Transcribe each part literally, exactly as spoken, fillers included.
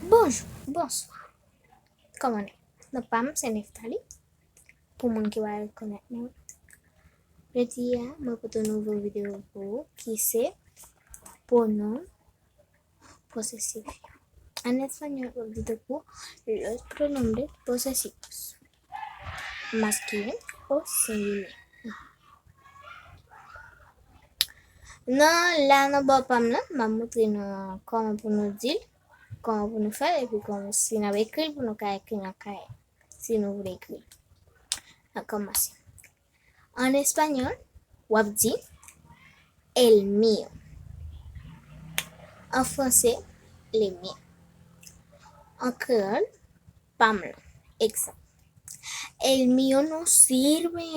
Bonjou, bonswa. Kòman nou ye? Non pa m se Neftali. Pou moun ki pa rekonèt mwen, jodi a mwen pote yon nouvo videyo pou ou ki se pwonon posesif. An espanyòl, w ap di tankou los pronombres posesivos, masculin o feminin. Nan la, nan bò pa m lan, m ap montre nou kòman pou nou di l, kòman pou nou fè l, epi kòman si n ap ekri l pou nou ka ekri l nan kay, si nou vle ekri l. N ap kòmanse. An espanyòl, w ap di el mío. An franse, le mien. An kreyòl, pa m lan. Egzanp, el mío no sirve.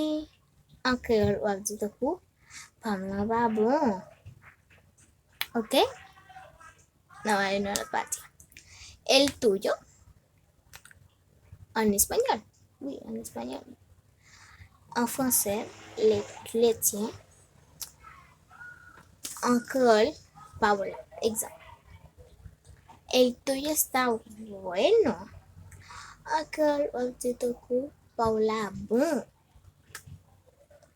An kreyòl, w ap di tankou, pa m lan pa bon. Oke? N a ale nan lòt pati. El tuyo. An espanyòl. Wi, an espanyòl. An franse, le, le tien. An kreyòl, pa w la. Egzanp, el tuyo está bueno. An kreyòl, w ap di tankou, pa w la bon.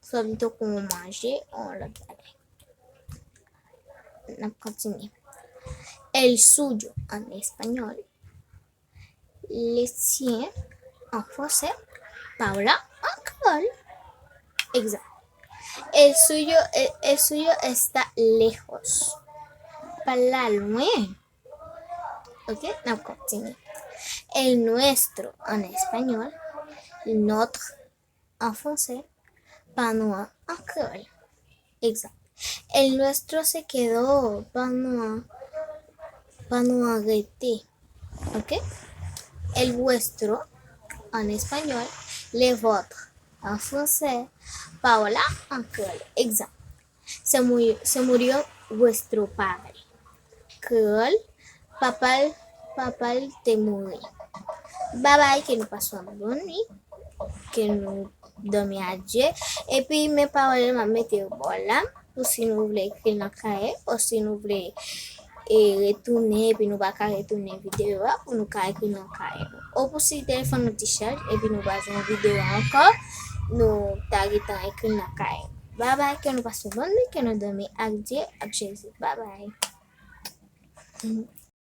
Swa w ap di tankou yon manje, yon lòt bagay. N ap kontinye. El suyo, an espanyòl. Le sien, an franse. Pa w la, an kreyòl. Egzanp, el suyo, el, el suyo está lejos. Pa l la lwen. Oke, n ap kontinye. El nuestro, an espanyòl. Notre, an franse. Pa nou an, an kreyòl. Egzanp, el nuestro se quedó. Pa nou an, pa nou an rete. Oke? El vuestro, an espanyòl. Le vôtre, an franse. Pa w la, an kreyòl. Egzanp, se mu-, se murió vuestro padre. Kreyòl, papa l, papa l te mouri. Babay, ke nou pase yon bòn nwit, ke nou dòmi adye. Epi men pawòl yo m ap mete yo bò la, pou si nou vle ekri l nan kaye, ou si nou vle e retounen, epi nou pa ka retounen videyo a, pou nou ka ekri l nan kaye nou. Ou pou si telefòn nou te chaj, epi nou pa jwenn videyo a ankò, nou ta gentan ekri l nan kaye nou. Babay, ke nou pase yon bòn nwit, ke nou dòmi ak Dye, ak Jezi. Babay.